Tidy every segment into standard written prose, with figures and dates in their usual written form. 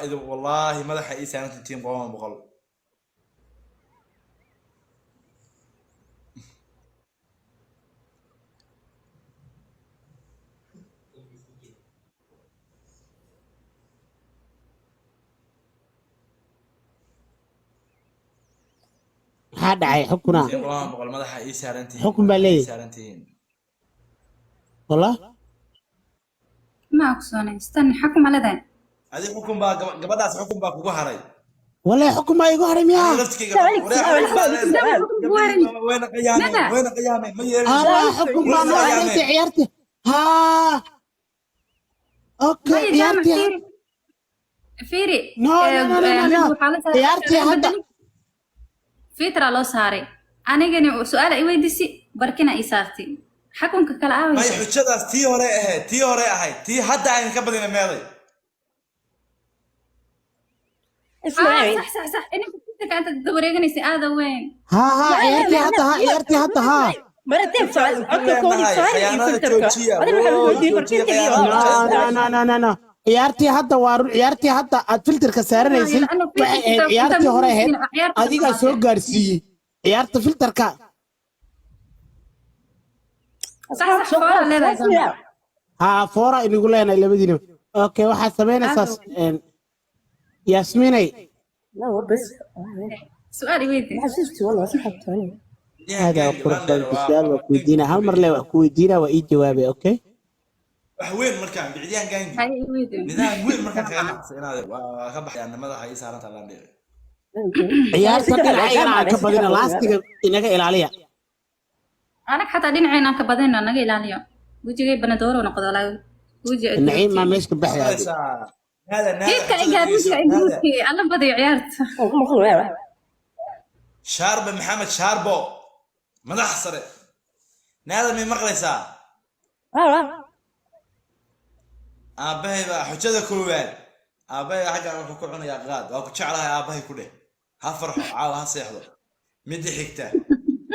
Idin wallaahi madaxa ii saarantiin team qooma boqol. Maxaa dhacay xukuna? Team qooma boqol madaxa ii saarantihiin. Xukun baa madaxa ii leeyahay. saarantihiin. Wallah. Ma ogsoonay istani xakuma leedahay. Adi xukun baa gabadhaas xukun baa kugu haray. Wallahi xukun baa igu haray Aniga miyaa? laftigeyga سؤالك wareer سؤال xukun baa سؤال leedahay. سؤال Gabdhihii wayna qiyaameen, Nada. wayna qiyaameen, ma yeelinayso. Aa, xukun baa Wayna noo qiyaameen. haray ciyaartii. Haa, okay. Maya jaamac. Ciyaartii. Fiiri fiiri. No, no, no, no, no, mid no. waxaa la saaray Ciyaartii hadda. Fitra loo saaray, anigani su-aal i weydiisi barkina i saartay xakunka kala May aawaysa. Xujadaas tii hore ahayd, tii hore ahayd, tii hadda aynan ka badina meeday. اسمعي. Sax sax sax, ininka fitrka inta daba wareeganaysa aada weyn. Haa haa, لا لا ciyaartii لا hadda. لا Haa, ciyaartii hadda, haa. مرتين سؤال Ku عدك كوني leenahay سؤال khiyaanada يفلترك joojiya. هذا ما Woo, حبيبي joojiya بركنتي khiyaanada. No, no, no, no, no, no, ciyaartii hadda waa run. Ciyaartii hadda aad filterka saaranaysay لأنه waxay ahayd filterka inta ciyaartii hore ahayd. ciyaarta Adigaa soo gaarsiiyey ciyaarta filterka. Sax sax, foora leedahay jaamac. Haa, foora inagu leenahay labadiinaba. Okay, waxaad samaynaysaa Aada weyn. Yaasmiinay. لا هو بس su-aal i weydi. حسيت والله سمحت ثاني. Aad aa qurux badan. Su-aal waa ku weydiina, hal mar le wax ku weydiina, waa ii jawaabay, okay? Wax weyn markaan bicdiyaan gaangi Haye, i weydi. Nidaam weyn markaan kaga nacsa inaad waa ka baxayaan madaxa ii saaran talaan dheer. Ciyaarta dhinacayana aan ka badina, laastiga inaga ilaaliya. Anag xataa dhinaceenaan ka badayno, naga ilaaliyo wejigay banadooro noqdo laa weji. Naciim maa meesha ka baxaya adi? Maqlaysaa naada, naada. Geedka Xujada igaar dhegeyso wejiga naada. Ingiriiska alla badayo ciyaarta. Shaarbe Maxamed Shaarbo madax sare, naada, may maqlaysaa? Aabbahay baa xujada koowaad. Aabbahay baa xaggan wuxuu ku cunayaa qaad. Waa ku jeclahay aabbahay ku dheh, ha farxo caawa, ha seexdo. Midda xigta,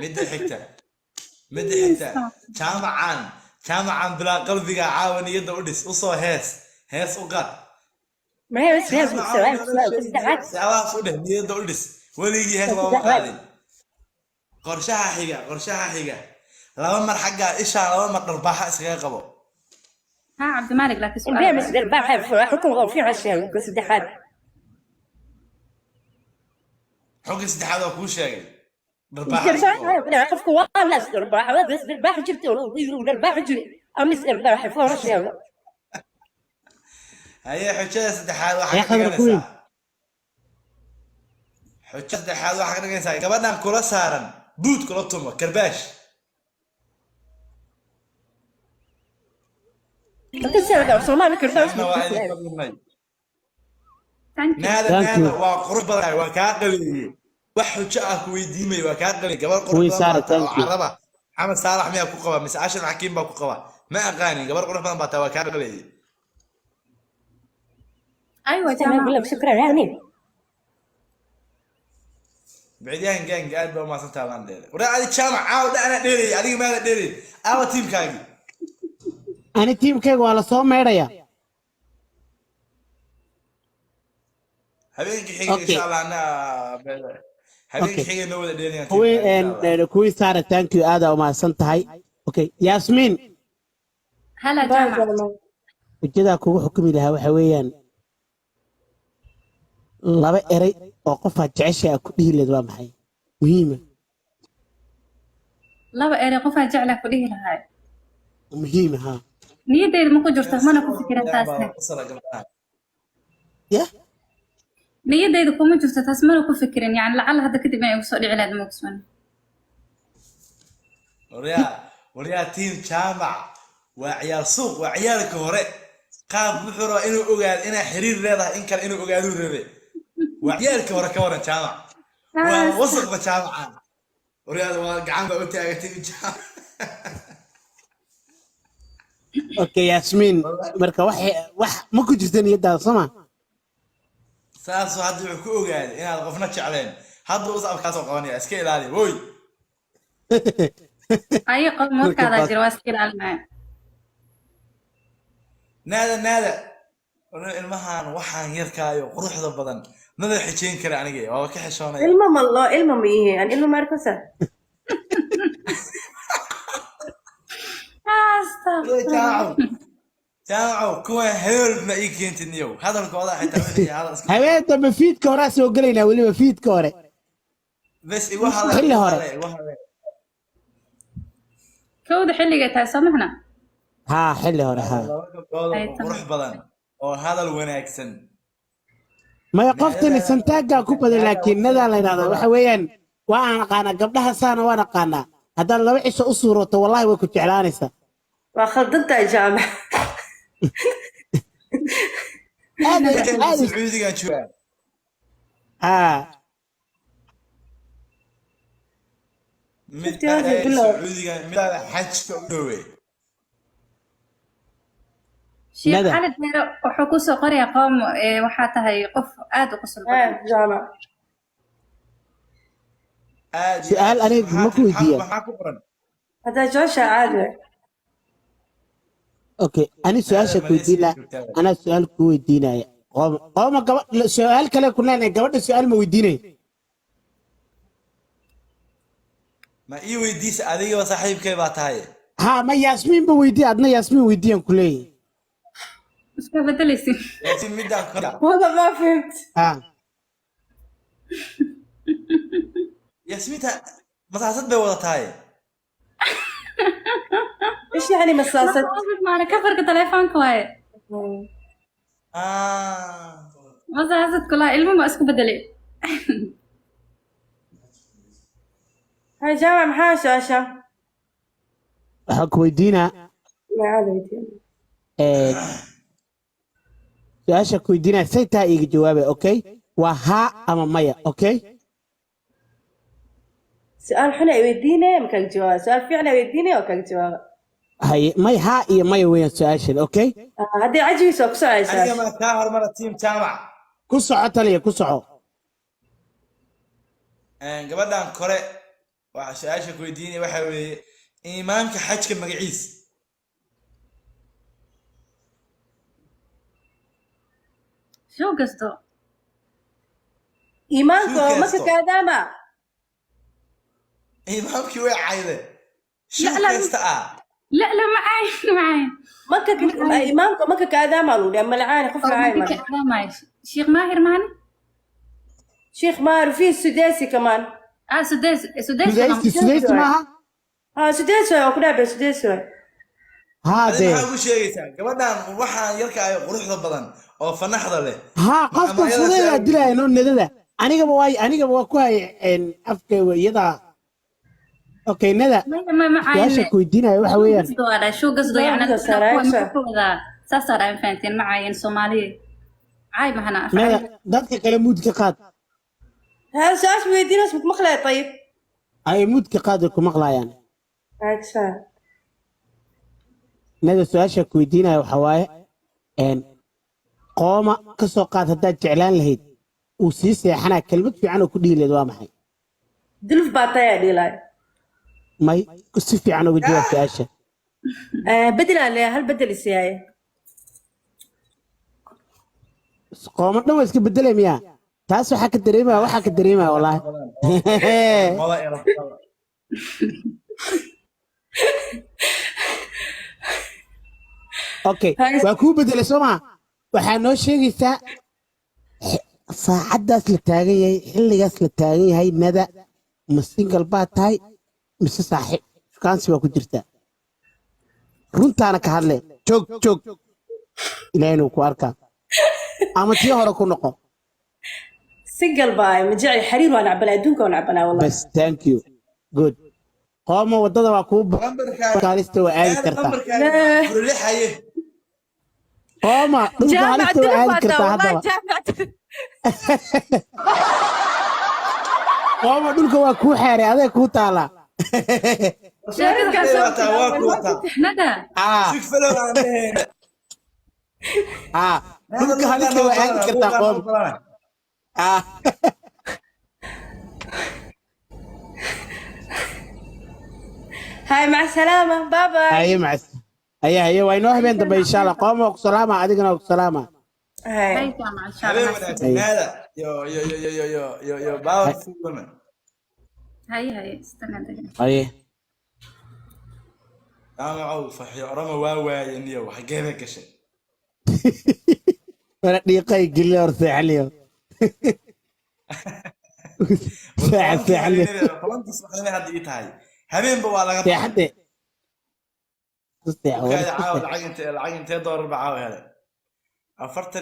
midda xigta, midda xigta, jaamacan, jaamacan bilaa qalbiga caawa niyadda u dhis, usoo hees, hees u qaad. ما هي بس هي jaamacan سؤال سؤال noloshayda سدحات. waxyaabahaas u dheh, niyadda u dhis, weligii hees looma qaadin. Qorshaha xiga, qorshaha xiga, laba mar xaggaa ishaa, laba mar dharbaaxa iskaga qabo. ها cabdimaalik, laakiin su-aal بيع بس الباع حكم في عشان سدحات. Xogga saddexaad waa kuu sheegay, dharbaaxa iska qabo. قفك والله ارباح بس الباح جبت ولا الباح جري امس الباح فورش. Haye, xujada saddexaad waxaa Yaa ka khadra queen. dhiganaysaa, xujada saddexaad waxaa ka dhiganaysaa gabadhan kula saaran buud kula tumo karbaash. Soomaali kartaa. Anna waa idin fadlinay. Thank you. Naada. Thank Naada you. waa qurux badan, waa kaa qabeeyey. Wax xujo ah ku weydiimay, waa kaa qabeeyey. Gabar qurux Kuwii badan saara baa taa oo thank you. caraba Maxamed Saalax miyaa ku qaba mise Ashar Xakiim baa ku qaba, ma aqaanin. Gabar qurux badan baa taa, waa kaa qabeeyey. Aywa jaamac. شكرا يعني. Bicdiyahan gaangi aad baa umahadsan tahay baan dheelay. Waraa adi jaamac caawa dha anaa dheelayay, adiga maada dheelay, aawa tiimkaagii? Ani tiimkayga waa lasoo meedhaya. Habeenkii xigay Okay. insha Allah anaa habeenkii Okay. xigay noo wada dheelayaan Kuwii tiimkaaga insha Allah. Kuwii saara, thank you, aad aa umahadsan tahay. Okay, Yaasmiin. Hala jaamac. Ujeedaa kugu xukumi lahaa waxa weeyaan laba eray oo qofaad jeceshay aad ku dhihi leed, waa maxay muhiima? Laba erey qofaa jeclaa ku dhihi lahaa? Muhiima, haa. Niyaddayda ma ku jirto, mana ku fikiran taasna. Qosala gabdhaha. Ya. Niyaddayda kuma jirto taas, mana ku fikirin, yani lacala hadda kadib inay igu soo dhici lahayd ma ogsoon. Waryaa, waryaa, tiim jaamac waa ciyaal suuq, waa ciyaalka hore. Qaab wuxuu rabaa inuu ogaado inaa xiriir leedahay in kale, inuu ogaaduu rabe. Waa ciyaalka hore, ka waran jaamac? Waa wasaqda jaamaca. Waryaada waa gacan baa u taagatay jaamac. Okay Yaasmiin, marka wax ma ku jirta niyaddaada, soo ma? Saasuu hadda wuxuu ku ogaaday inaad qofna jecleen. Hadda us afkaasoo qabanaya, iska ilaali woy. Ayo qof Marka markaadaa baad jira, waa iska ilaalinaya. Naada, naada. Walahi ilmahan waxaan yarkaayo quruxda badan maba xijayn kara aniga, waa ka xishoonaya. Ilma ma loo, ilma ma yihiin aan ilma ma arkosa. Jaamacow, jaamacow, kuwan hebel ma ii keentid niyow, hadalkooda xitaa wixii hadal iska Habeen dambe fiidka horaa soo gelaynaa, weliba fiidka hore. Bes igu hadal. Xilli Igu hore. hadal, igu hadal. Kowda xilligay tahay soo maxna? Haa, xilli hore, haa. Laba gabdhood Ay, oo qurux badan oo hadal wanaagsan. Maya, qoftani santaaggaa ku badan, laakiin nadaa la yidhahdaa waxa weeyaan waa aan aqaanaa gabdhaha saana, waan aqaanaa. Haddaad 2 cisho u suuroto, wallahi way ku jeclaanaysaa. Waa khaldantahay, Jaamac. Aad aad. Sacuudigan joogaa. Haa. Mid Tiyaasi bilow. Sacuudigan mid xajka u dhowey. Sheekh Nada. Cali Dheere wuxuu ku soo qorayaa qoom waxaa tahay qof aad u qosol badan. Jaamac. Aad iyo Su'aal aad. aniga ma ku weydiiyaa? Maxaa ku qoran? Haddaa jeceshaa caadi waay. Okay, ani su-aasha ku weydiin lahaa, Joogtaa. anaa su-aal ku weydiinaya. Qooma, qooma, gaba su-aal kale ku leenahay, gabadha su-aal ma weydiinay? Ma ii weydiisa adigaba, saaxiibkay baa tahay. Haa, ma Yaasmiin ba weydiiya, adna Yaasmiin weydiiyan ku leeyahay. Isku bedelaysin. Laakiin midaan kore. Wada ma fahimt. Haa. Yasmiinta masaasad bay wada tahay. ايش يعني مصاصة؟ Maana kafarka taleefoonka waaye. Ah. Masaasad kulaha ilmo ma isku bedelay. هاي جامع، maxaa su-aasha? Waxaan ku weydiinaa Ma caadi weydiin. Su-aasha ku weydiinaya say taa iiga jawaabay, okay? Waa haa ama maya, okay? Su-aal xun ay weydiinaya ma kaaga jawaaba, su-aal fiican ay weydiinaya oo kaaga jawaaba. Haye, may, haa iyo maya weeyaan su-aashan, okay? Ah, haddii cajigiisa waa ku socaya Aniga su-aasha. Ma kaa hormara, team jaamac? Ku soco, taliya, ku soco. Gabadhan kore waxa su-aasha ku weydiinaya waxa weeye imaamka xajka magaciis. Show kasto. Iimaanka oo maka Suu kaasto. kaadaama. Imaamkii way cayde shuu La, la. kasta ah. لا لا، معاي معاي. Maka imaamka maka kaadaama lagu dhahay, malacaani qof lacaay ma. معي شيخ ماهر معنا. Sheekh maar في السداسي كمان. اه، سديس سديس. Sudaysi, sudaysi maaha. ها، سداسي waa ku dhaabay, سداسي waay. Haa. Adi Dee. maxaa ugu sheegaysaa gabadhan waxaan yarka ay quruxda badan oo fanaxda leh? Haa, qofka Ama ayada fudeedaa su-aal dilaya noo nadada, anigaba waay, anigaba waa ku hay afka iyadaa. Okay, nada. ما معاي. Su-aasha ku weydiinaya waxa weeyaan قصده هذا شو قصده يعني؟ قصده؟ ساسر aan fahanteen macaayin Soomaali caay mahana. Nada, dadka kale muudka qaad. ها، su-aasha weydiinaysa ma maqlaya? طيب. Ay, muudka qaad, way ku maqlayaan. Agsha. Nada, su-aasha ku weydiinaya waxa waaye qooma ka soo qaad haddaad jeclaan lahayd uu sii seexanaa, kelmad fiican oo ku dhihi lahayd waa maxay? Duluf baa tayaa dhiilay. May, si fiican uga jawaab su-aasha. Bedel aan leeyahay, hal bedel isiyaaye. Qooma dhan waa iska bedelay miyaa? Taas waxaa ka dareemaya wallaahi. Mada ila. Okay, waa kuu bedelay soo maa? Waxaa noo sheegaysaa saacaddaas la taagan yahay, xilligaas la taagan yahay, nada, ma single baa tahay mise saaxiib shukaansi baa ku jirtaa? Runtaana ka hadle, joog joog, Ilaahay inuu ku arkaa ama tii hore ku noqo. Single baa, ma jecel xiriir, waan cabanaa adduunka, waan cabanaa wallahi. Bas, thank you, good. Qooma waddada waa kuu halista, waa aadi kartaa. Lambarkaaga furlixaye. Qooma, dhulka jaamac halista waa duluf aadi baa kartaa taa wallahi haddaba. Jaamac. Qooma, dhulka waa kuu xeeray, aday kuu taalaa. Sheekada Wataa, waa ku wataa. Nada. Ah. Sig falow aan dheheen. Ah, dhulka halista waa aadi kartaa, qooma. Ah. هاي، مع السلامة، bye bye. Haye, macas, haye, haye, waa inoo habeen dambe insha Allah. Qooma, waa ku salaama, adigana waa ku salaama. Hay. Hay jaamac, insha Habeen Allah. wanaagsan naada yo yo yo yo yo yo yo yo powerful woman. Hay hay, istana degan. Haye. Jaamacow, Farxiyo Oromo waa waaye niyo, xagee bay gashay? Wala dhiiqay geliyo hor seexaliyo. Seexa seexaliyo. 10-kii subaxnimo hadda ii tahay, habeenba waa laga baxay. Seexade. Ku seexo. Kaada caawa lacag intee doolar baa caawa helay? 40.